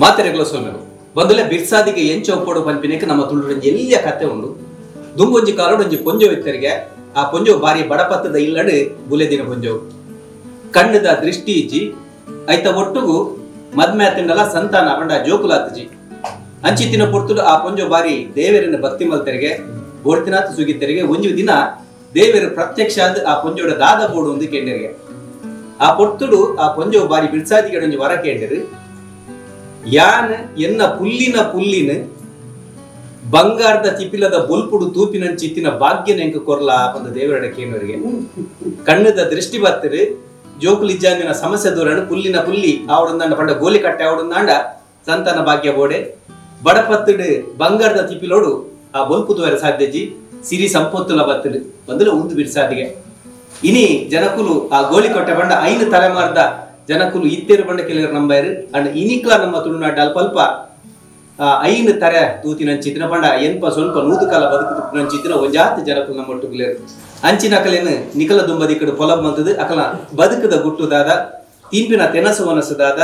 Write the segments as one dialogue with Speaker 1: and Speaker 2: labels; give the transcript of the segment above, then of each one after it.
Speaker 1: ಮಾತೆರೆಗ್ಲ ಸೊಲ್ಮೆಲು ಬಂದುಲೆ ಬಿರ್ಸಾದಿಗೆ ಎಂಚ ಒಪ್ಪೋಡು ಪನ್ಪಿನೇಕ ನಮ್ಮ ತುಳುಡೊಂಜಿ ಎಲ್ಲಿಯ ಕತೆ ಉಂಡು. ದುಂಬೊಂಜಿ ಕಾಲಡೊಂಜಿ ಪೊಂಜೋ ಇತ್ತರಿಗೆ ಆ ಪೊಂಜೋ ಬಾರಿ ಬಡಪತ್ತದ ಇಲ್ಲಡು ಬುಲೆದಿನ ಪೊಂಜೋ ಕಣ್ಣದ ದೃಷ್ಟಿ ಇಜ್ಜಿ ಐತ ಒಟ್ಟುಗು ಮದ್ಮೆ ತಿಂಡಲ ಸಂತಾನ ಪಂಡ ಜೋಕುಲಾತಜಿ ಅಂಚಿತಿನ ಪೊರ್ತುಡು ಆ ಪೊಂಜೋ ಬಾರಿ ದೇವರನ್ನ ಭಕ್ತಿ ಮಲ್ತೆರಿಗೆ ಬೋಡ್ತಿನಾಥ ಸುಗಿತೆರಿಗೆ ಒಂಜಿ ದಿನ ದೇವರು ಪ್ರತ್ಯಕ್ಷ ಆದ ಆ ಪೊಂಜೋಡ ದಾದ ಬೋಡು ಒಂದು ಕೇಂಡರಿಗೆ ಆ ಪೊರ್ತುಡು ಆ ಪೊಂಜೋ ಬಾರಿ ಬಿರ್ಸಾದಿಗೆ ಒಂಜಿ ವರ ಕೇಂಡರು ಯಾನ್ ಎನ್ನ ಪುಲ್ಲಿನ ಪುಲ್ಲಿನ ಬಂಗಾರದ ತಿಪಿಲದ ಬೊಲ್ಪುಡು ತೂಪಿನಂಚಿತ್ತಿನ ಭಾಗ್ಯನೆಂಕ ಕೊರ್ಲಾ ಪಂದ ದೇವರಡ ಕೇನವರಿಗೆ ಕಣ್ಣದ ದೃಷ್ಟಿ ಬತ್ತರು ಜೋಕುಲಿಜ್ಜಾಂದಿನ ಸಮಸ್ಯೆ ದೂರನು ಪುಲ್ಲಿನ ಪುಲ್ಲಿ ಆವಡಂದಾಂಡ ಪಂಡ ಗೋಲಿ ಕಟ್ಟೆ ಆವಡಂದಾಂಡ ಸಂತಾನ ಭಾಗ್ಯ ಬೋಡೆ ಬಡಪತ್ತಡು ಬಂಗಾರದ ತಿಪಿಲೋಡು ಆ ಬೊಲ್ಪು ತೋರ ಸಾಧ್ಯಜಿ ಸಿರಿ ಸಂಪೊತ್ತುಲ ಬತ್ತಡು ಬಂದಲು ಉಂದು ಬಿಡ್ಸಾದಿಗೆ ಇನಿ ಜನಕುಲು ಆ ಗೋಲಿ ಕೊಟ್ಟೆ ಬಂಡ ಐನು ತಲೆಮಾರ್ದ ಜನಕುಲು ಇತ್ತೇರು ಬಂಡ ಕೆಲವರು ನಂಬೈರು ಅಂಡ್ ಇನಿಕ್ಲ ನಮ್ಮ ತುಳುನಾಡ ಅಲ್ಪ ಐನು ತರೆ ತೂತಿನಂಚಿತ್ತಿನ ಪಂಡ ಎನ್ಪ ಸ್ವಲ್ಪ ನೂದು ಕಾಲ ಬದುಕು ಒಂಜಾತ್ ಜನಕುಲು ನಮ್ಮ ಒಟ್ಟುಗುಲೇರು ಅಂಚಿನ ಅಕಲೇನು ನಿಕಲ ದುಂಬದಿಕ್ಕಡು ಪೊಲಬ್ ಮಂತದು ಅಕಲ ಬದುಕದ ಗುಟ್ಟುದಾದ ತಿಂಪಿನ ತೆನಸು ವನಸುದಾದ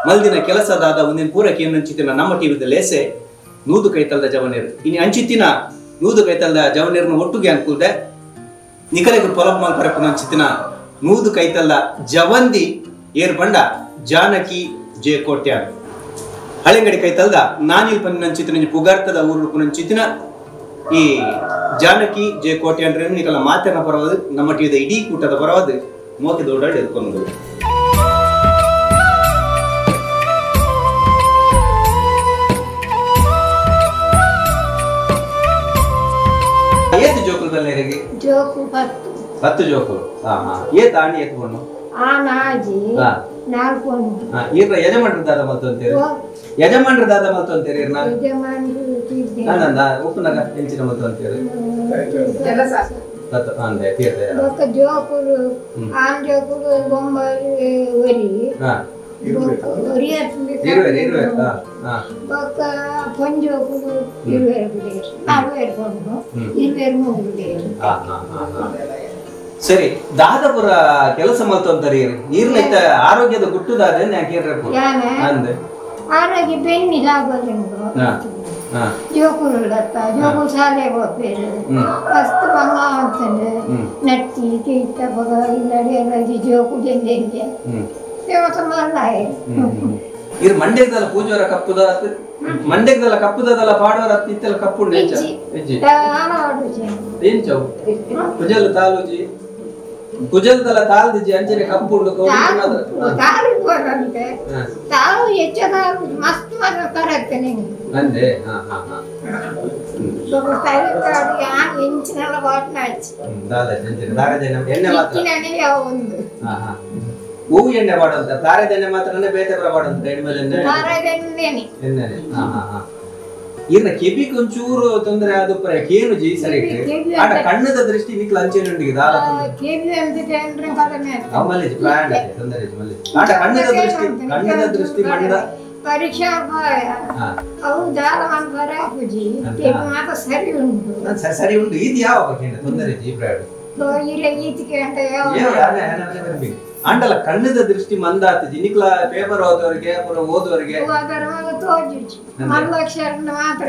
Speaker 1: ಮಲ್ದಿನ ಕೆಲಸದಾದ ಒಂದಿನ ಪೂರಕ್ಕೆ ಏನಂಚಿತ್ತಿನ ನಮ್ಮ ಟಿವಿದ ಲೇಸೆ ನೂದು ಕೈತಲ್ದ ಜವನೇರು ಇನಿ ಅಂಚಿತ್ತಿನ ನೂದು ಕೈತಲ್ದ ಜವನೇರನ ಒಟ್ಟುಗೆ ಅನ್ಕುಲ್ದೆ ನಿಕಲೆಗು ಪೊಲಬ್ ಮಲ್ಪರಪ್ಪನಂಚಿತ್ತಿನ ನೂದು ಕೈತಲ್ದ ಜವಂದಿ ಏರ್ ಬಂಡ ಜಾನಕಿ ಜೆ ಕೋಟ್ಯಾನ್ ಹಳೆಂಗಡಿ ಕೈತಲ್ದ ನಾನಿಲ್ ಪನ್ನಿನಂಚಿತ್ತಿನ ಪುಗಾರ್ತದ ಊರು ಪುನಂಚಿತ್ತಿನ ಈ ಜಾನಕಿ ಜೆ ಕೋಟ್ಯಾನ್ ನಿಕಲ ಮಾತಿನ ಪರವಾದ ನಮ್ಮ ಟಿವಿದ ಇಡೀ ಕೂಟದ ಪರವಾದ ಮೋತಿ ದೊಡ್ಡ ಎದ್ಕೊಂಡು ಏತು ಜೋಕುಲು ಬಲ್ಲೇರಿಗೆ
Speaker 2: ಜೋಕು 10
Speaker 1: 10 ಜೋಕುಲು. ಹಾ ಹಾ ಏತ ಆಣಿ ಏತು ಬಣ್ಣು
Speaker 2: ಆನಾಜಿ ನಾಲ್ಕು.
Speaker 1: ಇರ್ರ ಯಜಮಾನ್ರ ದಾದ ಮಲ್ತು ಅಂತೀರಿ ಯಜಮಾನ್ರ ದಾದ ಮಲ್ತು ಅಂತೀರಿ ಇರ್ನ ನನ್ನ ಉಪ್ಪುನಗ ಎಂಚಿನ ಮಲ್ತು ಅಂತೀರಿ
Speaker 2: ಕೆಲಸ
Speaker 1: ಅಂದೆ ತೀರ್ದೆ
Speaker 2: ಬೊಕ್ಕ ಜೋಕುಲು ಆನ್ ಜೋಕುಲು ಬೊಂಬೈ ಒರಿ
Speaker 1: ಇರುವೆರ್ ಇರುವೆರ್. ಹಾ ಹಾ
Speaker 2: ಬೊಕ್ಕ ಪೊಂಜೋಕುಲು ಇರುವೆರ್ ಬಿಡೇರು ನಾಲ್ವೇರ್ ಪೊಣ್ಣು ಇರುವೆರ್ ಮೂರು.
Speaker 1: ಹಾ ಹಾ ಹಾ ಸರಿ ದಾದಪುರ ಕೆಲಸ ಮಲ್ತೊಂತಾರೆ ನೀರ್ನ ಆರೋಗ್ಯದ ಗುಟ್ಟುದಾದ ಅಂದೆ
Speaker 2: ಆರೋಗ್ಯ ಬೆನ್ನಿ ಲಾಭ ಜೋಕುಲು ಜೋಕುಲು ಶಾಲೆ ಹೋಗ್ಬೇರು ಫಸ್ಟ್ ಬಂಗ ಅಂತಂದ್ರೆ ನಟ್ಟಿ ಕೀಟ ಬಗ ಇಲ್ಲ ಜೋಕು ಜಂಜೆ ದೇವತ ಮಲ್ಲಾಯ
Speaker 1: ಇರ್ ಮಂಡ್ಯದಲ್ಲ ಪೂಜೋರ ಕಪ್ಪುದ ಮಂಡ್ಯದಲ್ಲ ಕಪ್ಪುದಲ್ಲ ಪಾಡೋರ ಇತ್ತೆಲ್ಲ ಕಪ್ಪು ಎಂಚವು ಕುಜಲ್ ತಾಲೂಜಿ ಕುಜಲ್ದಲ್ಲ ತಾಲ್ದಿಜಿ ಅಂಚನೆ ಕಪ್ಪು ಉಂಡು
Speaker 2: ತಾಲು ಬರಂತೆ ತಾವು ಹೆಚ್ಚ ತಾವು ಮಸ್ತ್ ಮರ ತರತ್ತೆ ನಿಂಗೆ
Speaker 1: ಅಂದೆ. ಹಾ ಹಾ ಹಾ
Speaker 2: ಎಂಚಿನೆಲ್ಲ ವಾಟ್ನಾಚಿ
Speaker 1: ದಾದ ಅಂಚನೆ ದಾರದೆಣ್ಣೆ ಎಣ್ಣೆ ಮಾತ್ರ
Speaker 2: ಯಾವ ಒಂದು.
Speaker 1: ಹಾ ಹಾ ಹೂವು ಎಣ್ಣೆ ಬಾಡಂತ ತಾರೆದ ಎಣ್ಣೆ ಮಾತ್ರನೇ ಬೇತೆ ಬರ ಬಾಡಂತ ಎಣ್ಣೆ ಎಣ್ಣೆ
Speaker 2: ತಾರೆದೆಣ್ಣೆನೆ
Speaker 1: ಎಣ್ಣೆನೆ. ಹಾ ಹಾ ಹಾ ಇರ್ನ ಕೆಬಿಗೆ ಒಂಚೂರು ತೊಂದರೆ ಅದು ಕೇನು ಜಿ ಸರಿ ಆಟ ಕಣ್ಣದ ದೃಷ್ಟಿ ನಿಕ್ಲ ಅಂಚೆನೆ ಉಂಡಿಗೆ ದಾಲ
Speaker 2: ಕೆಬಿ ಅಂತ ಕೇಂದ್ರ ಕಡಿಮೆ
Speaker 1: ಮಲ್ಲೇಜ್ ಪ್ಲಾನ್ ತೊಂದರೆ ಮಲ್ಲೇಜ್ ಆಟ ಕಣ್ಣದ ದೃಷ್ಟಿ ಮಂಡ
Speaker 2: ಪರೀಕ್ಷಾ ಅವು ದಾಲ ಬರ ಪೂಜಿ ಕೆಬಿ ಮಾತ್ರ ಸರಿ ಉಂಟು
Speaker 1: ಸರಿ ಉಂಟು ಇದು ಯಾವ ಕೇಂದ್ರ ತೊಂದರೆ ಜಿ ಪ್ರಾಡ್
Speaker 2: ಇಲ್ಲ ಈತಿಕೆ ಅಂತ ಯಾವ
Speaker 1: ಅಂಡಲ ಕಣ್ಣದ ದೃಷ್ಟಿ ಮಂದಾತಜಿ ನಿಕ್ಲ ಪೇಪರ್ ಓದೋರಿಗೆ ಪುರ ಓದುವರಿಗೆ
Speaker 2: ಮಾತ್ರ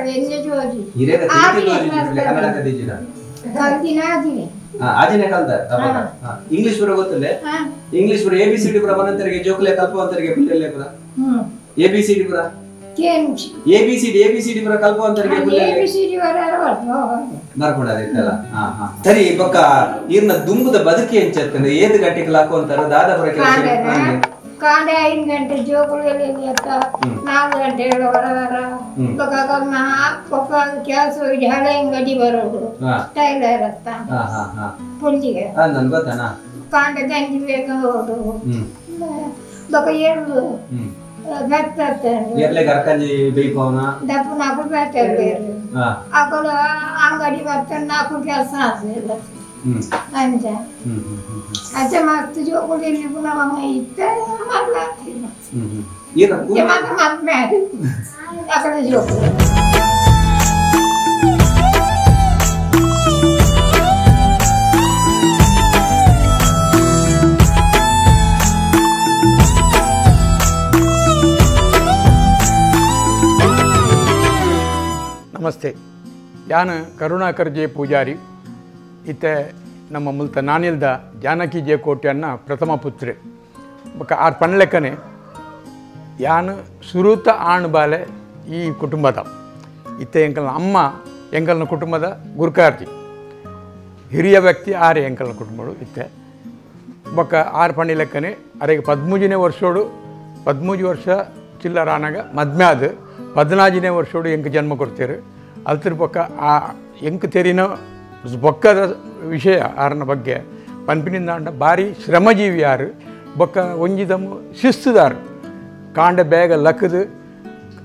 Speaker 1: ಆಜಿನೇ ಕಲ್ದ ಇಂಗ್ಲಿಷ್ ಪುರ ಗೊತ್ತಿಲ್ಲ ಇಂಗ್ಲಿಷ್ ಪುರ A B C D ಪುರ ಬನಂತರಿಗೆ ಜೋಕುಲೆ ಕಲ್ಪವಂತರಿಗೆ ಪುಲ್ಲೆಲ್ಲೆ ಪುರ A B C D ಪುರ A B C D A B C D ಪುರ ಕಲ್ಪವಂತರಿಗೆ ಬರ್ಕೊಂಡಾದಿತ್ತಲ್ಲ. ಹಾ ಹಾ ಸರಿ ಬೊಕ್ಕ ಈರ್ನ ದುಂಬುದ ಬದುಕಿ ಎಂಚತ್ತಂದ್ರೆ ಏದು ಗಂಟೆಗೆ ಹಾಕುವಂತಾರ ದಾದಾಪುರ ಕೆಲಸ
Speaker 2: ಕಾಂಡೆ 5 ಗಂಟೆ ಜೋಕುಲು 4 ಗಂಟೆ ಹೊರವರ ಕೆಲಸ ಹಳೆ ಅಂಗಡಿ ಬರೋದು ಟೈಲರ್ ಹತ್ತ ಪುಲ್ಲಿಗೆ
Speaker 1: ನನ್ ಗೊತ್ತಾನ
Speaker 2: ಕಾಂಡೆ ಗಂಜಿ ಬೇಗ ಹೋದು ಬೊಕ್ಕ ಏಳು ದಪ್ಪು ನಾಲ್ಕು ಬೇತಾರೆ ಅಕಲು ಅಂಗಡಿ ಬರ್ತಾರೆ ನಾಲ್ಕು ಕೆಲಸ ಆಗ್ತದೆ ಅಂಚ ಅಂಚೆ ಮತ್ತೆ ಜೋಕುಲು ಇಲ್ಲಿ ಪುನಃ ಇತ್ತ ಮಲ್ಲ ಮತ್ತೆ ಮದ್ಮೆ ಅಕಡೆ ಜೋಕುಲು.
Speaker 3: ನಮಸ್ತೆ. ಯಾನು ಕರುಣಾಕರ್ ಜೆ ಪೂಜಾರಿ. ಇತ್ತೆ ನಮ್ಮ ಮುಲ್ತ ನಾನಿಲ್ದ ಜಾನಕಿ ಜೆ ಕೋಟ್ಯನ್ನ ಪ್ರಥಮ ಪುತ್ರೆ. ಬೊಕ್ಕ ಆರ್ ಪನ್ಲೆಕ್ಕನೆ ಯಾನು ಸುರೂತ ಆಣ್ ಬಾಲೆ ಈ ಕುಟುಂಬದ. ಇತ್ತೆ ಎಂಕಲ್ನ ಅಮ್ಮ ಎಂಕಲ್ನ ಕುಟುಂಬದ ಗುರುಕಾರ್ಜಿ, ಹಿರಿಯ ವ್ಯಕ್ತಿ ಆರೆ ಎಂಕಲ್ನ ಕುಟುಂಬಡು ಇತ್ತೆ. ಬೊಕ್ಕ ಆರು ಪನ್ನಿಲೆಕ್ಕನೆ ಅರೆಗೆ 13ನೇ ವರ್ಷೋಡು 13 ವರ್ಷ ಚಿಲ್ಲರಾನಾಗ ಮದ್ಮೆ ಆದ 14ನೇ ವರ್ಷೋಡು ಎಂಕ್ ಜನ್ಮ ಕೊಡ್ತೇರು. ಅಲ್ತರ ಬೊಕ್ಕ ಆ ಎಂಕ್ ತೆರಿನ ಬೊಕ್ಕದ ವಿಷಯ ಆರನ ಬಗ್ಗೆ ಪನ್ಪಿನಿಂದಾಂಡ ಭಾರಿ ಶ್ರಮಜೀವಿ ಯಾರು. ಬೊಕ್ಕ ಒಂಜಿದಮ್ಮು ಶಿಸ್ತುದಾರು. ಕಾಂಡ ಬೇಗ ಲಕ್ಕದು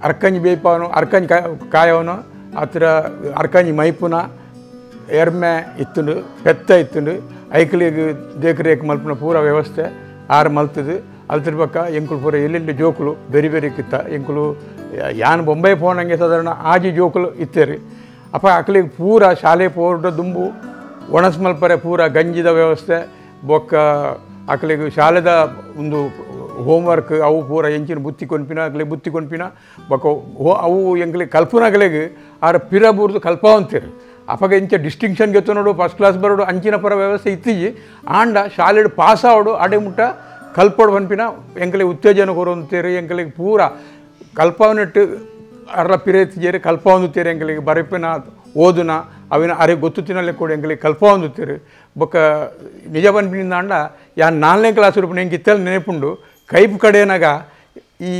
Speaker 3: ಅರ್ಕಂಜಿ ಬೇಯ್ಪವನು, ಅರ್ಕಂಜಿ ಕಾಯವನು, ಹತ್ರ ಅರ್ಕಂಜಿ ಮೈಪುನ ಎರ್ಮೆ ಇತ್ತುಂಡು, ಪೆತ್ತ ಇತ್ತುಂಡು, ಐಕ್ಲಿಗೆ ದೇಕರೇಕ್ ಮಲ್ಪುನ ಪೂರ ವ್ಯವಸ್ಥೆ ಆರು ಮಲ್ತದು. ಅಲ್ತರ ಪಕ್ಕ ಎಂಕುಲು ಪೂರ ಎಲ್ಲೆಲ್ಲಿ ಜೋಕುಲು ಬೇರೆ ಬೇರೆ ಕಿತ್ತ ಎಂಕುಲು ಯಾನ್ ಬೊಂಬೈ ಪೋನಂಗೆ ಸಾಧಾರಣ ಆಜಿ ಜೋಕುಲು ಇತ್ತೇರಿ. ಅಪ್ಪ ಅಕ್ಲಿಗೆ ಪೂರ ಶಾಲೆ ಪೋರ್ಡ ದುಂಬು ಒಣಸ್ ಮಲ್ಪರೆ ಪೂರ ಗಂಜಿದ ವ್ಯವಸ್ಥೆ. ಬೊಕ್ಕ ಅಕ್ಲಿಗೆ ಶಾಲೆದ ಒಂದು ಹೋಮ್ವರ್ಕ್ ಅವು ಪೂರ ಎಂಚಿನ ಬುತ್ತಿ ಕೊನ್ಪಿನ ಅಕ್ಲಿಗೆ ಬುತ್ತಿ ಕೊನ್ಪಿನ ಬೊಕ್ಕ ಅವು ಎಂಕ್ಲಿಗೆ ಕಲ್ಪನಗಳಿಗೆ ಆರ ಪಿರ ಬೂರ್ದು ಕಲ್ಪವಂತೀರಿ. ಅಪಗ ಇಂಚ ಡಿಸ್ಟಿಂಕ್ಷನ್ ಗೆತ್ತು ನೋಡು, ಫಸ್ಟ್ ಕ್ಲಾಸ್ ಬರೋಡು ಅಂಚಿನ ಪರ ವ್ಯವಸ್ಥೆ ಇತ್ತೀಜಿ. ಆಂಡ ಶಾಲೆಡು ಪಾಸ್ ಆವಡು ಅಡೆ ಮುಟ್ಟ ಕಲ್ಪೋಡು ಪನ್ಪಿನ ಎಂಕಲಿಗೆ ಉತ್ತೇಜನ ಕೊರೊಂತೀರಿ. ಎಂಕಲಿಗೆ ಪೂರ ಕಲ್ಪವನಿಟ್ಟು ಅರ್ಲ ಪಿರೇತಿಜೇರಿ ಕಲ್ಪವಂದುತ್ತೀರಿ. ಎಂಕಲಿಗೆ ಬರೆಪಿನ ಓದುನ ಅವಿನ ಅರೆ ಗೊತ್ತು ತಿನ್ನಲೆ ಕೂಡ ಎಂಕಲಿಗೆ ಕಲ್ಪವಂದುತ್ತೀರಿ. ಬೊಕ್ಕ ನಿಜ ಪನ್ಪಿನಿಂದ ಆಂಡ ಯಾನ್ 4ನೇ ಕ್ಲಾಸ್ ರೂಪಿನ ಎಂಕ್ ಇತ್ತೆಲ್ಲ ನೆನಪುಂಡು. ಕೈಪು ಕಡೆನಾಗ ಈ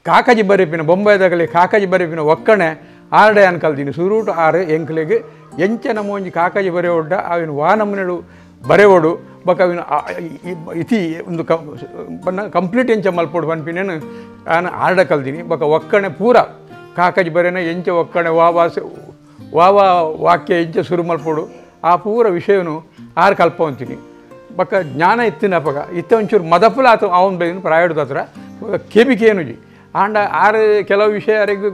Speaker 3: ಕಾಕಜಿ ಬರೆಪಿನ ಬೊಂಬೈದಾಗಲಿ ಕಾಕಜಿ ಬರೆಪಿನ ಒಕ್ಕಣೆ ಆರಡೆ ಅನ್ ಕಲ್ತೀನಿ ಸುರೂಟು ಆರು ಎಂಕಲಿಗೆ ಎಂಚ ನಮ್ಮ ಒಂಜಿ ಕಾಕಜಿ ಬರೆಯೋಡ್ಡ ಅವಿನ ವಾ ನಮೂನೆಡು ಬರೆಯೋಡು ಬೊಕ್ಕ ಅವಿನ ಇತಿ ಒಂದು ಕಂಪ್ಲೀಟ್ ಎಂಚ ಮಲ್ಪೋಡು ಪನ್ಪಿನೇನು ನಾನು ಆರಡ ಕಲ್ತೀನಿ. ಬೊಕ್ಕ ಒಕ್ಕಣೆ ಪೂರ ಕಾಕಜಿ ಬರೆನ ಎಂಚ ಒಕ್ಕಣೆ ವಾ ವಾ ವಾಕ್ಯ ಎಂಚ ಸುರು ಮಲ್ಪೋಡು ಆ ಪೂರ ವಿಷಯನು ಆರು ಕಲ್ಪವಂತೀನಿ. ಬೊಕ್ಕ ಜ್ಞಾನ ಇತ್ತಿನ ಅಪಗ ಇತ್ತ ಒಂಚೂರು ಮದಪುಲ ಆತ ಅವನ ಬೈದಿನ ಪ್ರಾಯಡ್ದ ಹತ್ರ ಕೆಬಿಕೇನುಜಿ ಆಂಡ ಆರು ಕೆಲವು ವಿಷಯ ಅರೆಗೆ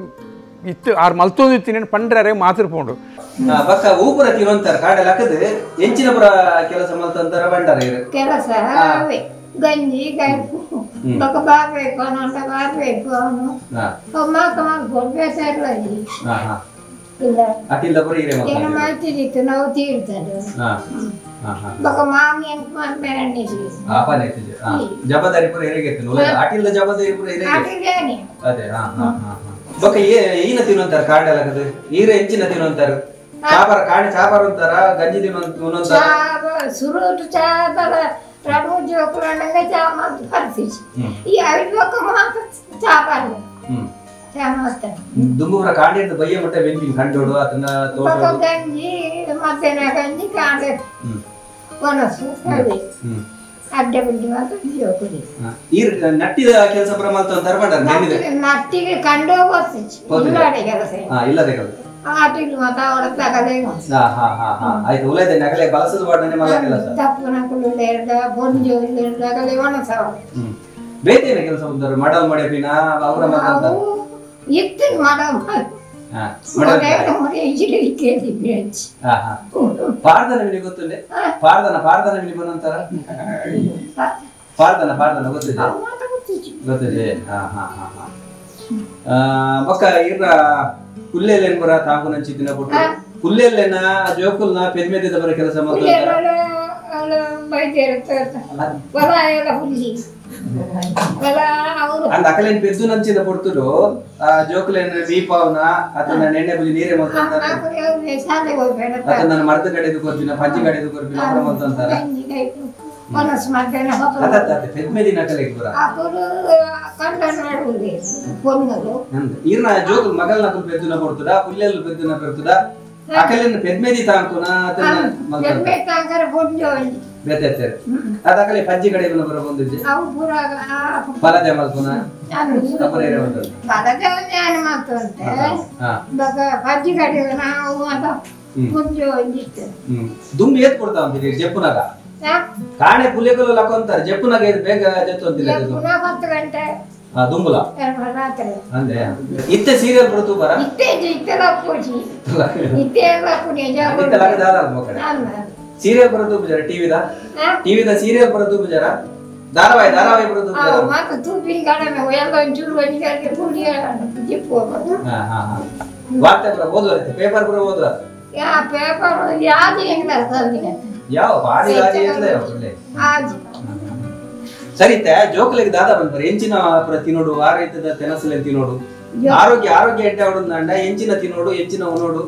Speaker 3: ಇತ್ತು ಆರು ಮಲ್ತೊಂದು ಇತ್ತೀನಿ ಪಂಡ್ರೆ ಅರೆ ಮಾತಿರ್ಪೋಂಡು.
Speaker 1: ಬೊಕ್ಕ ಊಪುರ ತಿರುವಂತಾರ ಕಾಡೆ ಲಕ್ಕದು ಎಂಚಿನ ಪುರ ಕೆಲಸ ಮಲ್ತಂತಾರ ಬಂಡಾರ
Speaker 2: ಕೆಲಸ ಗಂಜಿ ಗೈಪು ಬೊಕ್ಕ ಬಾರ್ಬೇಕು ಅನ್ನೋಂಟ ಬಾರ್ಬೇಕು ಅವನು ಇಲ್ಲ ಮಾಡ್ತಿದ್ದಿತ್ತು ನಾವು ತೀರ್ತಾರೆ. ಬೊಕ್ಕ ಮಾಮಿ ಅಂತ
Speaker 1: ಜವಾಬ್ದಾರಿ ಪೂರ ಅಟಿಲ್ದ ಜವಾಬ್ದಾರಿ ಪೂರ ಅದೇ. ಬೊಕ್ಕ ಈನ ತಿನ್ನುವಂತಾರ ಕಾಡೆ ಲಕ್ಕದು ಈರ ಎಂಚಿನ ತಿನ್ನುವಂತಾರ ಚಾಪರ ಕಾಡೆ ಚಾಪರ ಅಂತಾರ ಗಂಜಿ ತಿನ್ನುವಂತಾರ
Speaker 2: ಸುರುಟು ಚಾಪರ ರಡು ಜೋಕುలంగా ಚಾ ಮಾತು ಬರ್ತೀವಿ ಈ ಐದು ಬೊಕ್ಕ ಮಾತು ಚಾಪರ ಚಾ ಮಾಡ್ತಾರೆ.
Speaker 1: ದುಂಬುರ ಕಾಂಡಿಂದ ಬಯ್ಯ ಮಟ್ಟ ಬೆಂಪಿನ ಕಂಡೋಡು ಅದನ್ನ
Speaker 2: ತೋಟ ಗಂಜಿ ಮಧ್ಯಾಹ್ನ ಗಂಜಿ ಕಾಂಡೆ ಒಣಸು ಅದೇ ಅಡ್ಡ ಬಿಡ್ಡಿ ಮಾತ್ರ ಜೋಕುಲಿ.
Speaker 1: ಈ ನಟ್ಟಿದ ಕೆಲಸ ಪುರ ಮಲ್ತಂತಾರ ಬಂಡಾರ
Speaker 2: ನಟ್ಟಿಗೆ ಕಂಡು ಹೋಗ್ತೀವಿ ಇಲ್ಲಡೆ ಕೆಲಸ
Speaker 1: ಇಲ್ಲದೆ ಕೆಲಸ
Speaker 2: ಆಟಿಲ್ ಮಾತ ಅವಳ ತಗಲೇ
Speaker 1: ಆಯ್ತು ಉಲೈದೆ ನಗಲೆ ಬಳಸದ ವಾಡನೆ ಮಲ್ಲ ಕೆಲಸ
Speaker 2: ತಪ್ಪುನ ಕುಳ್ಳೆರ್ದ ಬೊಂಜು ಇಲ್ಲರ್ದ ಒಣಸವ
Speaker 1: ಬೇತೇನೆ ಕೆಲಸ ಬಂದರು ಮಾಡಲ್ ಮಾಡಪಿನ ಅವರ ಮಾತಂತ
Speaker 2: ಇತ್ತು ಮಾಡಲ್
Speaker 1: ಪಾರ್ದನ ಮಿನಿ ಗೊತ್ತುಂಡೆ ಪಾರ್ದನ ಪಾರ್ದನ ಮಿನಿ ಬಂದಂತಾರ ಪಾರ್ದನ ಪಾರ್ದನ ಗೊತ್ತಿದೆ ಗೊತ್ತಿದೆ. ಹಾ ಹಾ ಹಾ ಹಾ ಬೊಕ್ಕ ಇರ್ರ ಕುಲ್ಲೆಲ್ಲೇನ್ ಬರ ತಾಂಕು ನಂಚಿತ್ತಿನ ಕೊಟ್ಟು ಕುಲ್ಲೆಲ್ಲೇನ ಜೋಕುಲ್ನ ಪೆದ್ಮೆದಿದ್ದ ಬರ ಕೆಲಸ ಮಾಡ್ತಾರೆ ಅಂದ್ ಅಕಲೇನ್ ಪೆದ್ದು ನಂಚಿದ ಪೊರ್ತುಡು ಆ ಜೋಕುಲೇನ್ ದೀಪಾವನ ಅದನ್ನ ನೆಣ್ಣೆ ಬುಜಿ ನೀರೇ ಮಲ್ತಂತಾರ ಅದನ್ನ ನನ್ನ ಮರದ ಕಡೆದು ಕೊರ್ಪಿನ ಪಂಚಿ ಕಡೆದು ಕೊರ್ಪಿನ ಅವರ ಮಲ್ತಂತಾರ ಈರ್ನ ಜೋಕುಲ್ ಮಗಲ್ನ ಪೆದ್ದುನ ಕೊಡ್ತುಡ ಪುಲ್ಲೆಲ್ ಪೆದ್ದುನ ಪೆರ್ತುಡ ಅಕಲೇನ್ ಪೆದ್ಮೆದಿ ತಾಂಕುನ ಅದನ್ನ ಬೇತೆ ಅದಕಲೆ ಪಜ್ಜಿ ಕಡೆ ಬರ ಬಂದಿದ್ದೆ ಫಲದೆ ಮಲ್ಪುನ ದುಂಬಿ ಏತ್ ಕೊಡ್ತಾ ಅಂತೀರಿ ಜಪ್ಪುನಾಗ ಕಾಣೆ ಪುಲಿಯಕಲು ಲಕ್ಕೊಂತಾರೆ ಜಪ್ಪುನಾಗ ಬೇಗ ಜತ್ತು ಅಂತಿಲ್ಲ
Speaker 2: 10 ಗಂಟೆ
Speaker 1: ದುಂಬುಲ ಅಂದ್ರೆ ಇತ್ತೆ ಸೀರಿಯಲ್ ಬರುತ್ತು ಬರ ಸೀರಿಯಲ್ ಬರೋದು ಬುಜಾರ ಟಿವಿದ ಟಿವಿದ ಸೀರಿಯಲ್ ಬರೋದು ಬುಜಾರ ಧಾರಾವಾಹಿ ಧಾರಾವಾಹಿ ಬರೋದು
Speaker 2: ಮಾತು ತೂಪಿನ ಕಡಿಮೆ ಎಲ್ಲ ಒಂಚೂರು ಒಂಜಿಗೆ ಪುಡಿ ಜಿಪ್ಪು
Speaker 1: ಹಾ ಹಾ ಹಾ ವಾರ್ತೆ ಪೂರ ಓದುವರೆ ಪೇಪರ್ ಪೂರ ಓದುವ
Speaker 2: ಯಾ ಪೇಪರ್ ಯಾವ್ದು ಹೆಂಗ್
Speaker 1: ಯಾವ ಬಾರಿ
Speaker 2: ಆಜಿ
Speaker 1: ಸರಿತೆ ಜೋಕುಲೆಗ್ ದಾದಾ ಬಂದ್ಬಾರ ಎಂಚಿನ ಪೂರ ತಿನ್ನೋಡು ಆರೈತದ ತೆನಸುಲೆನ್ ತಿನ್ನೋಡು ಆರೋಗ್ಯ ಆರೋಗ್ಯ ಎಡ್ಡೆ ಅವಡಂದಾಂಡ ಎಂಚಿನ ತಿನ್ನೋಡು ಎಂಚಿನ ಉನ್ನೋಡು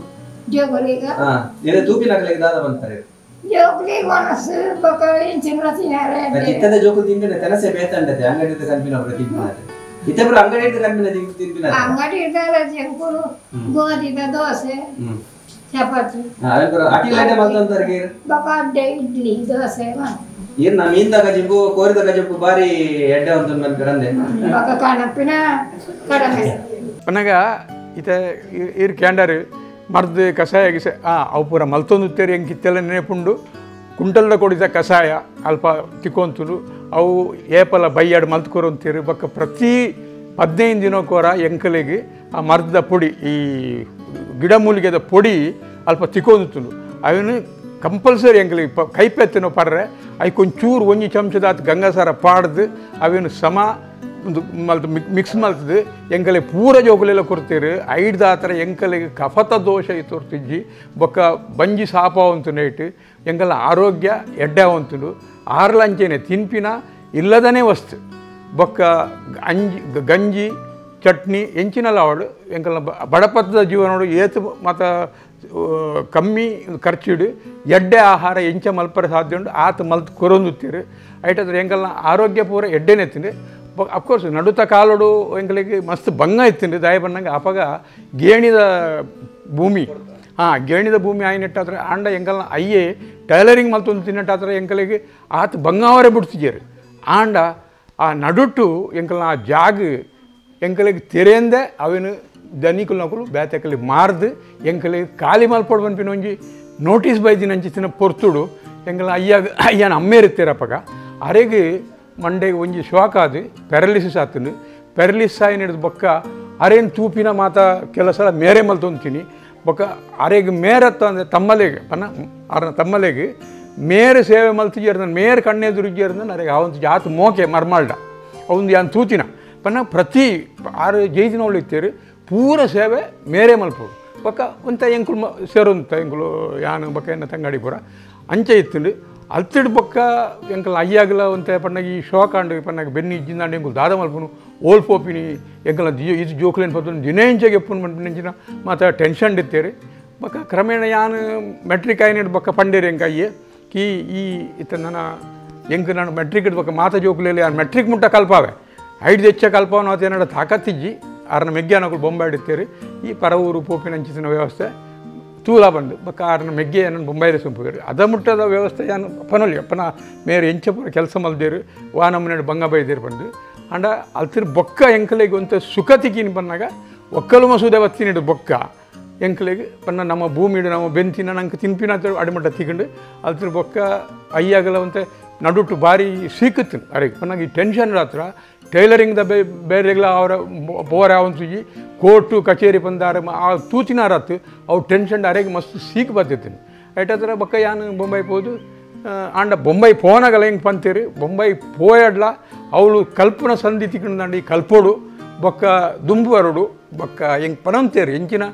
Speaker 2: ಜೋಕುಲೆಗ್
Speaker 1: ಹಾ ನೆನೆ ತೂಪಿನಕಲೆಗ್ ದಾದಾ ಬಂತಾರೆ
Speaker 2: ಜೋಕುಲೆಗ್ ಒನಸು ಬೊಕ ಎಂಚಿನ ತಿನ್ನರೆ
Speaker 1: ಇತ್ತದ ಜೋಕುಲು ತಿಂಡನೆ ತೆನಸೆ ಬೇತಂಡತೆ ಅಂಗಡಿದ ಕನ್ಪಿನ ಪೂರ ತಿನ್ಪಿನತೆ ಇತ್ತೆ ಪೂರ ಅಂಗಡಿದ ಕನ್ಪಿನ ತಿನ್ಪಿನ
Speaker 2: ಅಂಗಡಿ ಜಂಕುಲು ಗೋಧಿದ ದೋಸೆ ಚಪಾತಿ
Speaker 1: ಅಟಿಲ್ ಐಟಮ್ ಮಲ್ತಂತಾರೆ
Speaker 2: ಬೊಕ ಇಡ್ಲಿ ದೋಸೆ
Speaker 1: ಏನ್ ನಾ ಮೀನ್ದ ಗಜಂಬು ಕೋರಿದ ಗಜಂಬು ಬಾರಿ ಎಡ್ಡೆ ಅಂತ ಮನ್ಪೆರಂದೆ
Speaker 2: ಬೊಕ ಕಣಪಿನ ಕಡಮೆ
Speaker 3: ಪನ್ನಗ ಇತ ಇರ್ ಕ್ಯಾಂಡರ್ ಮರ್ದು ಕಷಾಯ ಗಿಸ ಅವು ಪೂರ ಮಲ್ತೊಂದು ಎಂಕ್ ಇತ್ತೆಲ್ಲ ನೆನಪುಂಡು ಕುಂಟಲ್ದ ಕೊಡಿದ ಕಷಾಯ ಅಲ್ಪ ತಿಕ್ಕೊಂತುಲು ಅವು ಏಪಲ ಬೈಯಾಡು ಮಲ್ತ್ಕೊರಂತೀರು ಬೊಕ್ಕ ಪ್ರತಿ 15 ದಿನಕ್ಕೋರ ಎಂಕಲೆಗ್ ಆ ಮರ್ದ ಪೊಡಿ ಈ ಗಿಡಮೂಲಿಗೆದ ಪೊಡಿ ಅಲ್ಪ ತಿಕ್ಕೊಂದುತ್ತುಂಡು ಅವನು ಕಂಪಲ್ಸರಿ ಎಂಕಲೆಗ್ ಕೈಪೆತ್ತಿನ ಪರ್ರೆ ಐಕೊಂಚೂರು ಒಂಜಿ ಚಮಚದಾತ್ ಗಂಗಾಸಾರ ಪಾಡ್ದು ಅವೇನು ಸಮ ಒಂದು ಮಲ್ತು ಮಿಕ್ಸ್ ಮಲ್ತದು ಎಂಕಲೆ ಪೂರ ಜೋಕುಲೆಲ್ಲ ಕೊಡ್ತೀರು ಐಡ್ದಾತ್ರ ಎಂಕಲೆಗ್ ಕಫತ ದೋಷ ತೋರ್ತಿಜ್ಜಿ ಬೊಕ್ಕ ಬಂಜಿ ಸಾಪ ನೇಟ್ ಎಂಕಲ ಆರೋಗ್ಯ ಎಡ್ಡೆ ಅವಂತುಂಡು ಆರ್ಲಂಚೆನೆ ತಿನ್ಪಿನ ಇಲ್ಲದನೇ ವಸ್ತು ಬೊಕ್ಕ ಅಂಜಿ ಗಂಜಿ ಚಟ್ನಿ ಎಂಚಿನಲ್ಲ ಅವಳು ಎಂಕಲ್ನ ಬಡಪತ್ತದ ಜೀವನೋಡು ಏತು ಮತ ಕಮ್ಮಿ ಖರ್ಚಿಡು ಎಡ್ಡೆ ಆಹಾರ ಎಂಚ ಮಲ್ಪರೆ ಸಾಧ್ಯ ಉಂಟು ಆತ ಮಲ್ತು ಕೊರೊಂದುತ್ತೀರು ಐಟಾದ್ರೆ ಎಂಕಲ್ನ ಆರೋಗ್ಯ ಪೂರ ಎಡ್ಡೆನೆ ತಿಂದು ಅಫ್ಕೋರ್ಸ್ ನಡುತ ಕಾಲೋಡು ಎಂಕಲಿಗೆ ಮಸ್ತ್ ಬಂಗ ಇತ್ತಿಂಡು ದಾಯ ಬನ್ನಂಗೆ ಅಪಗ ಗೇಣಿದ ಭೂಮಿ ಹಾಂ ಗೇಣಿದ ಭೂಮಿ ಆಯ್ನೆಟ್ಟಾದ್ರೆ ಆಂಡ ಎಂಕಲ್ನ ಅಯ್ಯೆ ಟೈಲರಿಂಗ್ ಮಲ್ತೊಂದು ತಿನ್ನಟ್ಟಾದ್ರೆ ಎಂಕಲಿಗೆ ಆತ ಬಂಗಾವರೆ ಬಿಡ್ತಿದ್ದೀರು ಆಂಡ ಆ ನಡುಟು ಎಂಕಲ್ನ ಆ ಜಾಗ ಎಂಕಲಿಗೆ ತೆರೆಂದೆ ಅವೇನು ದನಿಕುಲು ನಕುಲು ಬೇತೆಕಲಿ ಮಾರ್ದು ಎಂಕಲಿಗೆ ಖಾಲಿ ಮಲ್ಪೊಡು ಪನ್ಪಿನ ಒಂಜಿ ನೋಟಿಸ್ ಬೈದಿನ ಅಂಚಿತ್ತಿನ ಪೊರ್ತುಡು ಎಂಕಲ್ನ ಅಯ್ಯ ಅಯ್ಯನ ಅಮ್ಮೇರಿತ್ತೀರಪ್ಪಗ ಅರೆಗೆ ಮಂಡೆಗೆ ಒಂಜಿ ಶಾಕ್ ಆದು ಪ್ಯಾರಲಿಸಿಸ್ ಆತುಂಡು ಪ್ಯಾರಲಿಸ್ ಆಯ್ನ ಬೊಕ್ಕ ಅರೇನು ತೂಪಿನ ಮಾತ ಕೆಲಸ ಮೇರೆ ಮಲ್ತೊಂತೀನಿ ಬೊಕ್ಕ ಅರೆಗೆ ಮೇರತ್ತ ಅಂದರೆ ತಮ್ಮಲೆಗೆ ಪನ್ನ ಅರನ ತಮ್ಮಲೆಗೆ ಮೇರೆ ಸೇವೆ ಮಲ್ತಿಜೇರ್ದ ಮೇರೆ ಕಣ್ಣೆದುರುಜೇರ್ದ ಅರೆಗೆ ಅವಂತ ಜಾತ ಮೋಕೆ ಮರ್ಮಾಲ್ಡ ಅವಂದು ಯಾನ್ ತೂತಿನ ಪನ್ನ ಪ್ರತಿ ಆರು ಜೈದಿನವಳು ಇತ್ತೀರು ಪೂರ ಸೇವೆ ಮೇರೆ ಮಲ್ಪೋಡು ಬೊಕ್ಕ ಒಂತ ಎಂಕುಲು ಸೇರುಂತ ಎಂಕುಲು ಯಾನು ಬೊಕ್ಕ ಎನ್ನ ತಂಗಾಡಿ ಪೂರ ಅಂಚೆ ಇತ್ತುಂಡು ಅಲ್ತಿಡ್ ಬೊಕ್ಕ ಎಂಕಲ್ ಅಯ್ಯಾಗಲ ಒಂತೆ ಪನ್ನಗ ಈ ಶೋಕ ಅಂಡು ಪನ್ನಗ ಬೆನ್ನಿ ಇಜ್ಜಿಂದಾಂಡು ಎಂಕುಲು ದಾದ ಮಲ್ಪುನು ಓಲ್ ಪೋಪಿನಿ ಎಂಕಲ್ನ ಇದು ಜೋಕುಲೇನು ಪತ್ತುನು ದಿನೇ ಇಂಚೆಗೆ ಎಪ್ಪುನು ಮನ್ಪಿನ ಮಾತ ಟೆನ್ಷನ್ ಇತ್ತೇರಿ ಬೊಕ್ಕ ಕ್ರಮೇಣ ಯಾನು ಮೆಟ್ರಿಕ್ ಆಯ್ನಿಡ್ ಬೊಕ್ಕ ಪಂಡೇರಿ ಎಂಕ ಅಯ್ಯೆ ಕಿ ಈ ಇತ್ತ ನನ್ನ ಎಂಕ್ ನಾನು ಮೆಟ್ರಿಕ್ ಬೊಕ್ಕ ಮಾತ ಜೋಕುಲೇಲಿ ಯಾನು ಮೆಟ್ರಿಕ್ ಮುಟ್ಟ ಕಲ್ಪಾವೆ ಐದು ಹೆಚ್ಚ ಕಲ್ಪವನ ಆತ ಏನಾಡ ತಾಕತ್ತಿಜ್ಜಿ ಆರ್ನ ಮೆಗ್ಯಾನಕುಲು ಬೊಂಬೆ ಇಡ್ತೇರಿ ಈ ಪರವೂರು ಪೋಪಿನ ಅಂಚಿನ ವ್ಯವಸ್ಥೆ ತೂಲ ಬಂದು ಬೊಕ್ಕ ಆರ್ನ ಮೆಗ್ಗೆ ನಾನು ಬೊಂಬೈರೆ ಸಂಪುಗರು ಅದ ಮುಟ್ಟದ ವ್ಯವಸ್ಥೆ ಯಾನು ಪನೊಲಿ ಅಪ್ಪನ ಮೇರೆ ಎಂಚಪುರ ಕೆಲಸ ಮಲ್ದೇರು ವಾ ನಮ್ಮನೆ ಬಂಗ ಬೈದೇರು ಬಂದು ಅಂಡ ಅಲ್ತಿರ್ ಬೊಕ್ಕ ಎಂಕಲೆಗೆ ಒಂತ ಸುಖ ತಿಕ್ಕಿನ ಬಂದಾಗ ಒಕ್ಕಲು ಮಸೂದೆ ಬತ್ತಿನಿಡು ಬೊಕ್ಕ ಎಂಕಲೆಗೆ ಪನ್ನ ನಮ್ಮ ಭೂಮಿಡು ನಮ್ಮ ಬೆಂತಿನ ನಂಗೆ ತಿನ್ಪಿನ ಅಡಿಮಟ್ಟ ತಿಕ್ಕೊಂಡು ಅಲ್ತಿರ್ ಬೊಕ್ಕ ಅಯ್ಯಾಗಲ ಒಂತೆ ನಡುಟು ಭಾರಿ ಸೀಕುತ್ತು ಅರೆಗೆ ಪನ್ನಾಗ ಈ ಟೆನ್ಷನ್ ರಾತ್ರ ಟೈಲರಿಂಗ್ದ ಬೇರೆಗ್ಲ ಅವರ ಬೋರ ಅವಂತುಜಿ ಕೋರ್ಟು ಕಚೇರಿ ಬಂದಾರ ಆ ತೂತಿನಾರತ್ತು ಅವು ಟೆನ್ಷನ್ ಅರೆಗೆ ಮಸ್ತ್ ಸೀಕ್ ಬರ್ತಿರ್ತೀನಿ ಐಟಾದ್ರೆ ಬೊಕ್ಕ ಯಾನು ಬೊಂಬೈ ಪೋದು ಆಂಡ ಬೊಂಬೈ ಪೋನಾಗಲ್ಲ ಹೆಂಗೆ ಪಂತೀರಿ ಬೊಂಬೈ ಪೋಯಡ್ಲ ಅವಳು ಕಲ್ಪನ ಸಂಧಿ ತಿಕ್ಕೊಂಡಂಡು ಈ ಕಲ್ಪೋಡು ಬೊಕ್ಕ ದುಂಬು ಬರೋಡು ಬೊಕ್ಕ ಹೆಂಗೆ ಪನಂತೇರಿ ಎಂಚಿನ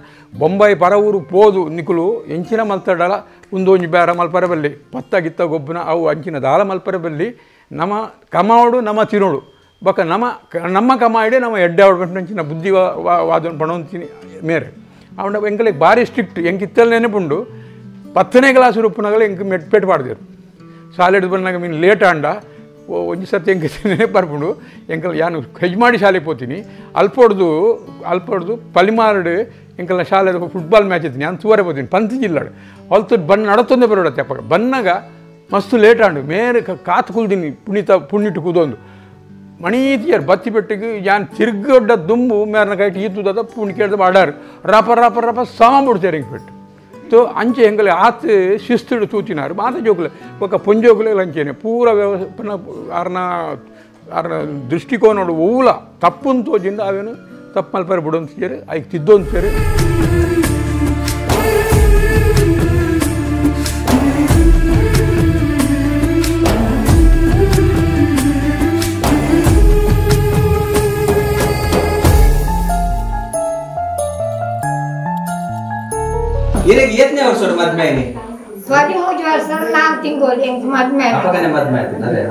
Speaker 3: ಬೊಂಬೈ ಪರವೂರು ಪೋದು ನಿಕುಲು ಎಂಚಿನ ಮಲ್ತಡಲ ಒಂದೊಂಜಿ ಬೇರ ಮಲ್ಪರೆ ಬಲ್ಲಿ ಪತ್ತ ಗಿತ್ತ ಗೊಬ್ಬನ ಅವು ಅಂಚಿನ ದಾಲ ಮಲ್ಪರೆ ಬಲ್ಲಿ ನಮ್ಮ ಕಮಾವಡು ನಮ್ಮ ತಿನ್ನೋಡು ಬೊಕ್ಕ ನಮ್ಮ ನಮ್ಮ ಕಮಾಯಿಡೆ ನಮ್ಮ ಎಡ್ಡೆ ಅವಡು ಬುದ್ಧಿ ವಾದ ಪಣವಂತೀನಿ ಮೇರೆ ಅವನ ಎಂಕಲಿಗೆ ಭಾರಿ ಸ್ಟ್ರಿಕ್ಟ್ ಎಂಕ್ ಇತ್ತಲ್ ನೆನಪುಂಡು 10ನೇ ಕ್ಲಾಸ್ ರೂಪನಾಗಲೇ ಎಂಕ್ ಮೆಟ್ಪೇಟ್ ಪಾಡ್ದೇರು ಶಾಲೆ ಬಂದಾಗ ಮೀನು ಲೇಟ್ ಆಂಡ ಒಂಜಿ ಸರ್ತಿ ಎಂಕ್ ನೆನಪು ಬರ್ಪುಂಡು ಎಂಕಲ್ ಯಾನು ಹೆಜ್ಮಾಡಿ ಶಾಲೆ ಪೋತೀನಿ ಅಲ್ಪೊಡ್ದು ಅಲ್ಪೊಡ್ದು ಪಲಿಮಾರ್ಡು ಎಂಕಲ್ನ ಶಾಲೆ ಫುಟ್ಬಾಲ್ ಮ್ಯಾಚ್ ಇತ್ತೀನಿ ನಾನು ತೂವರೆ ಪೋತೀನಿ ಪಂತ್ ಜಿಲ್ಲಾಡು ಅಲ್ತು ಬಣ್ಣ ನಡತೊಂದೇ ಬರೋಡತ್ತೆ ಅಪ್ಪ ಬನ್ನಾಗ ಮಸ್ತು ಲೇಟ್ ಆಂಡು ಮೇರೆ ಕಾತು ಕುಲ್ದಿನಿ ಪುಣಿತ ಪುಣ್ಣಿಟ್ಟು ಕೂದೊಂದು ಮಣೀತಿಯರ್ ಬತ್ತಿ ಬೆಟ್ಟಿಗೆ ಯಾನ್ ತಿರ್ಗಡ್ಡ ದುಂಬು ಮೇರ್ನ ಕೈಟ್ ಈತುದ ಪುಣ್ ಕೇಳ್ದ ಆಡಾರು ರಪ ರಪ ರಪ ಸಾಂಬುಡ್ತೇರೆ ಹಿಂಗೆ ಪೆಟ್ಟು ತೋ ಅಂಚೆ ಎಂಗಲೆ ಆತ ಶಿಸ್ತುಡು ತೂತಿನಾರು ಮಾತ ಜೋಕುಲೆ ಬೊಕ್ಕ ಪೊಂಜೋಕುಲೆ ಅಂಚೆನೆ ಪೂರ ವ್ಯವಸ್ಥೆ ಆರ್ನ ಆರ್ನ ದೃಷ್ಟಿಕೋನೋಡು ಓಲ ತಪ್ಪುನ್ ತೋಜಿಂದ ಅವೇನು ತಪ್ಪು ಮಲ್ಪರೆ ಬಿಡೋಂತೇರಿ ಐಕ್ ತಿದ್ದೊಂತೇರಿ.
Speaker 1: ಇರೆಗ್ ಏತ್ನೇ ವರ್ಷ ಮದ್ಮೆ ಆಯ್ನಿ?
Speaker 2: 13 ವರ್ಷ 4 ತಿಂಗಳು ಎಂಕ್ ಮದ್ಮೆ ಆಯ್ತು.
Speaker 1: ಅಪ್ಪಗನೆ ಮದ್ಮೆ ಆಯ್ತು ಅದೇ.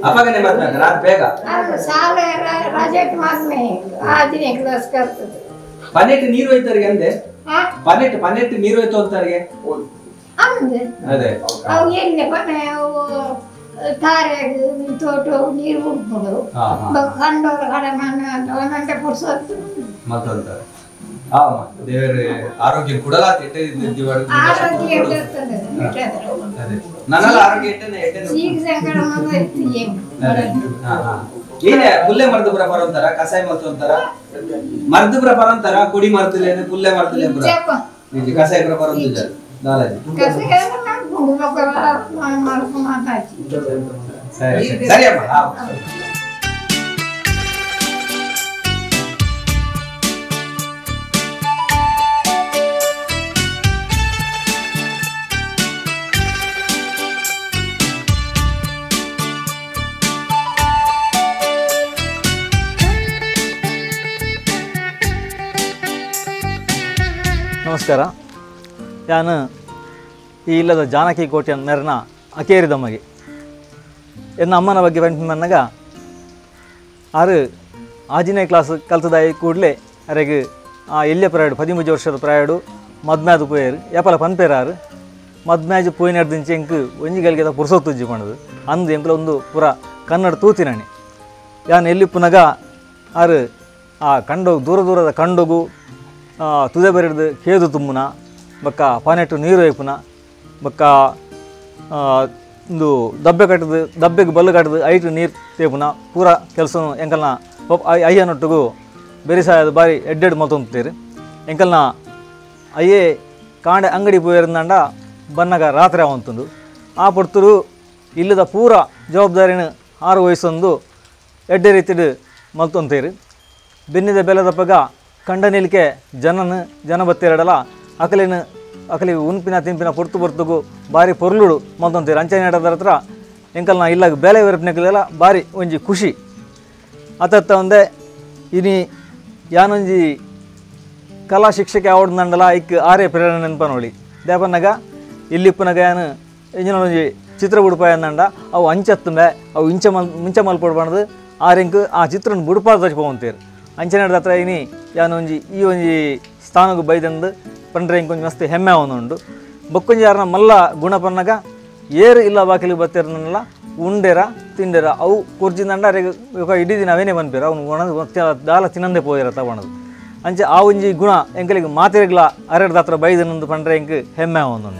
Speaker 1: ಅಪ್ಪಗನೆ ಮದ್ಮೆ ಆಯ್ತು ರಾತ್ ಬೇಗ.
Speaker 2: ಅಲ್ಲ ಶಾಲೆ ರಜೆಟ್ ಮದ್ಮೆ ಆದಿನೇ ಕ್ಲಾಸ್ ಕರ್ತದೆ.
Speaker 1: ಪನೆಟ್ ನೀರು ಹೋಯ್ತಾರಿಗೆ ಅಂದೆ? ಪನೆಟ್ ಪನೆಟ್ ನೀರು ಹೋಯ್ತು ಅಂತಾರಿಗೆ?
Speaker 2: ಅಂದೆ.
Speaker 1: ಅದೇ
Speaker 2: ಅವು ಎಲ್ಲಿ ಪನೆ ಅವು ತಾರೆ ತೋಟ ನೀರು ಉಂಟು ಕಂಡೋರು ಕಡೆ ಮನೆ ಒಂದೊಂದೇ ಪುರ್ಸೊತ್ತು
Speaker 1: ಮತ್ತೊಂತಾರೆ. ದೇವರ ಆರೋಗ್ಯ ಕೊಡಲ
Speaker 2: ಆರೋಗ್ಯ
Speaker 1: ನನ್ನೆಲ್ಲ ಆರೋಗ್ಯ ಏನೇ ಪುಲ್ಲೆ ಮರದು ಪುರ ಬರೋಂತಾರ ಕಸಾಯ ಮಲ್ತು ಅಂತಾರ ಮರದು ಪುರ ಬರೋಂತಾರ ಕುಡಿ ಮರದಿಲ್ಲ ಪುಲ್ಲೆ ಮರದಿಲ್ಲ ಪುರ ಕಸಾಯ ಪುರ ಬರೋಂತಿಲ್ಲ ದಾಲಾಜಿ. ಸರಿ ಸರಿ ಅಮ್ಮ.
Speaker 4: ನಮಸ್ಕಾರ. ನಾನು ಈ ಇಲ್ಲದ ಜಾನಕಿ ಕೋಟೆಯ ಮೆರನ ಅಕೇರಿದಮ್ಮಗೆ ಎನ್ನ ಅಮ್ಮನ ಬಗ್ಗೆ ಬಂದಾಗ ಆರು ಆಜಿನೇ ಕ್ಲಾಸ್ ಕಲ್ತದಾಯಿ ಕೂಡಲೇ ಅರೆಗೆ ಆ ಎಲ್ಲಿಯ ಪ್ರಾಯಡು 13 ವರ್ಷದ ಪ್ರಾಯಡು ಮದ್ಮ್ಯಾದು ಪೋಯರು ಏಪಲ ಪನ್ಪೇರು ಆರು ಮದ್ಮ್ಯಾಜು ಪೋಯಿನಡ್ದಿಂಚೆ ಎಂಕ್ ಒಂಜಿ ಗಳಿಗೆ ಪುರ್ಸೊತ್ತುಜ್ಜಿ ಪಣದು ಅಂದು ಎಂಕ್ಲ ಒಂದು ಪುರ ಕನ್ನಡ ತೂತಿನಾಣಿ. ಯಾನ್ ಎಲ್ಲಿ ಪುನಗ ಆರು ಆ ಕಂಡೋಗು ದೂರ ದೂರದ ಕಂಡೋಗು ತುದೆ ಬರಿಡ್ದು ಕೇದು ತುಂಬುನ ಬೊಕ್ಕ ಪಾನೆಟ್ಟು ನೀರು ಒಯ್ಪುನ ಬೊಕ್ಕ ಇಂದು ದಬ್ಬೆ ಕಟ್ಟದು ದಬ್ಬೆಗೆ ಬಲ್ಲು ಕಟ್ಟದು ಐಟು ನೀರು ತೇಪುನ ಪೂರ ಕೆಲಸ ಎಂಕಲ್ನ ಅಯ್ಯನೊಟ್ಟಿಗೂ ಬೆರಿಸಾಯದ ಬಾರಿ ಎಡ್ಡೆಡ್ ಮಲ್ತೊಂತೀರಿ. ಎಂಕಲ್ನ ಅಯ್ಯೇ ಕಾಂಡೆ ಅಂಗಡಿ ಪೋಯಿರಂದಂಡ ಬನ್ನಗ ರಾತ್ರಿ ಅವಂತುಂಡು ಆ ಪೊರ್ತುಡು ಇಲ್ಲದ ಪೂರ ಜವಾಬ್ದಾರಿನ ಆರು ವಯಸ್ಸೊಂದು ಎಡ್ಡೆ ರೀತಿಡು ಮಲ್ತೊಂತೀರಿ. ಬೆನ್ನಿದ ಬೆಲೆದಪ್ಪಗ ಕಂಡ ನಿಲ್ಕೆ ಜನನ ಜನ ಬತ್ತಿರಡಲ ಅಕಲಿನ ಅಕಲಿ ಉನ್ಪಿನ ತಿಂಪಿನ ಪೊರ್ತು ಪೊರ್ತುಗು ಬಾರಿ ಪೊರ್ಲುಡು ಮಲ್ತೊಂತೀರಿ. ಅಂಚನೆ ನಡದರ ಹತ್ರ ಎಂಕಲ್ನ ಇಲ್ಲಾಗ ಬೇಲೆ ಬೆರಪ್ನಕ್ಲೆಲ್ಲ ಬಾರಿ ಒಂಜಿ ಖುಷಿ ಅತತ್ತ ಒಂದೇ. ಇನಿ ಯಾನೊಂಜಿ ಕಲಾ ಶಿಕ್ಷಕೆ ಆವಡ್ದಂಡಲ ಇಕ್ ಆರೇ ಪ್ರೇರಣೆ ನೆನಪನೋಳಿ ದೇಪನ್ನಗ ಇಲ್ಲಿಪ್ಪನಗ ಯಾನು ಇಂಜಿನ ಒಂಜಿ ಚಿತ್ರ ಬುಡುಪಾಯ ಅಂದಂಡ ಅವು ಅಂಚತ್ತುಂಬೆ ಅವು ಇಂಚ ಮಲ್ ಮುಂಚೆ ಮಲ್ಪೊಡ್ಬಾರ್ದು ಆರೆಂಕ್ ಆ ಚಿತ್ರನ ಬುಡುಪಾದ ತಚ್ಪೋಂತೀರು. ಅಂಚನೆ ಹತ್ರ ಇನಿ ಯಾನೊಂಜಿ ಈ ಒಂಜಿ ಸ್ಥಾನಕ್ಕೆ ಬೈದಂದು ಪಂಡ್ರೆ ಇಂಕೊಂಜಿ ಮಸ್ತ್ ಹೆಮ್ಮೆ ಉಂಡು. ಬೊಕ್ಕೊಂಜಿ ಯಾರನ್ನ ಮಲ್ಲ ಗುಣ ಪನ್ನಗ ಏರು ಇಲ್ಲ ಬಾಕಿಲಿಗೆ ಬತ್ತಿರನಲ್ಲ ಉಂಡೆರ ತಿಂಡೆರ ಅವು ಕುರ್ಜಿಂದಂಡ ಅರೆಗೆ ಇಡೀ ದಿನ ಅವೇನೇ ಬಂದ್ಪೇರ ಅವ್ನು ಒಣ ದಾಲ ತಿನ್ನಂದೇ ಪೋಯಿರ ತಗೊಳದು ಅಂಚೆ ಆ ಒಂಜಿ ಗುಣ ಎಂಕಲಿಗೆ ಮಾತಿರ್ಗ್ಲ ಅರೆಡ್ದ ಹತ್ರ ಬೈದನಂದು ಪಂಡ್ರೆ ಎಂಕ್ ಹೆಮ್ಮೆ ಉಂಡು.